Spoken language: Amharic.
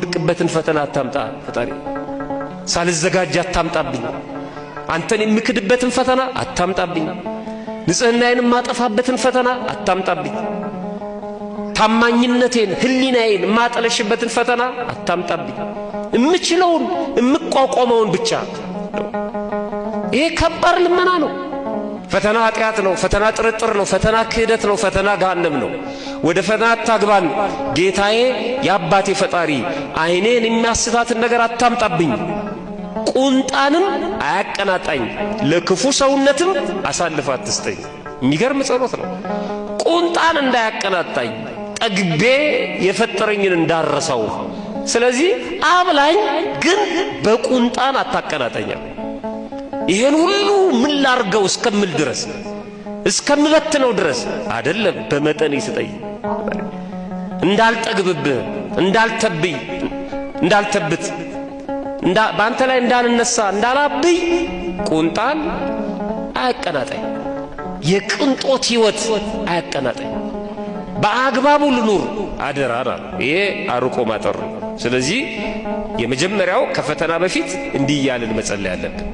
የምወድቅበትን ፈተና አታምጣ ፈጣሪ፣ ሳልዘጋጅ አታምጣብኝ። አንተን የምክድበትን ፈተና አታምጣብኝ። ንጽሕናዬን የማጠፋበትን ፈተና አታምጣብኝ። ታማኝነቴን ሕሊናዬን የማጠለሽበትን ፈተና አታምጣብኝ። የምችለውን የምቋቋመውን ብቻ ነው። ይሄ ከባድ ልመና ነው። ፈተና ኃጢአት ነው። ፈተና ጥርጥር ነው። ፈተና ክህደት ነው። ፈተና ገሃነም ነው። ወደ ፈተና አታግባን ጌታዬ፣ የአባቴ ፈጣሪ፣ ዓይኔን የሚያስታትን ነገር አታምጣብኝ፣ ቁንጣንም አያቀናጣኝ፣ ለክፉ ሰውነትም አሳልፈ አትስጠኝ። የሚገርም ጸሎት ነው። ቁንጣን እንዳያቀናጣኝ፣ ጠግቤ የፈጠረኝን እንዳረሳው። ስለዚህ አብላኝ፣ ግን በቁንጣን አታቀናጠኛል። ይሄን ሁሉ ምን ላርገው እስከምል ድረስ፣ እስከምበትነው ድረስ አይደለም፣ በመጠን ይስጠኝ። እንዳልጠግብብህ፣ እንዳልተብይ፣ እንዳልተብት፣ በአንተ ላይ እንዳልነሳ፣ እንዳላብይ ቁንጣን አያቀናጣኝ። የቅንጦት ሕይወት አያቀናጣኝ። በአግባቡ ልኑር አደራ። ይሄ አርቆ ማጠር ነው። ስለዚህ የመጀመሪያው ከፈተና በፊት እንዲህ እያልን መጸለይ አለብን።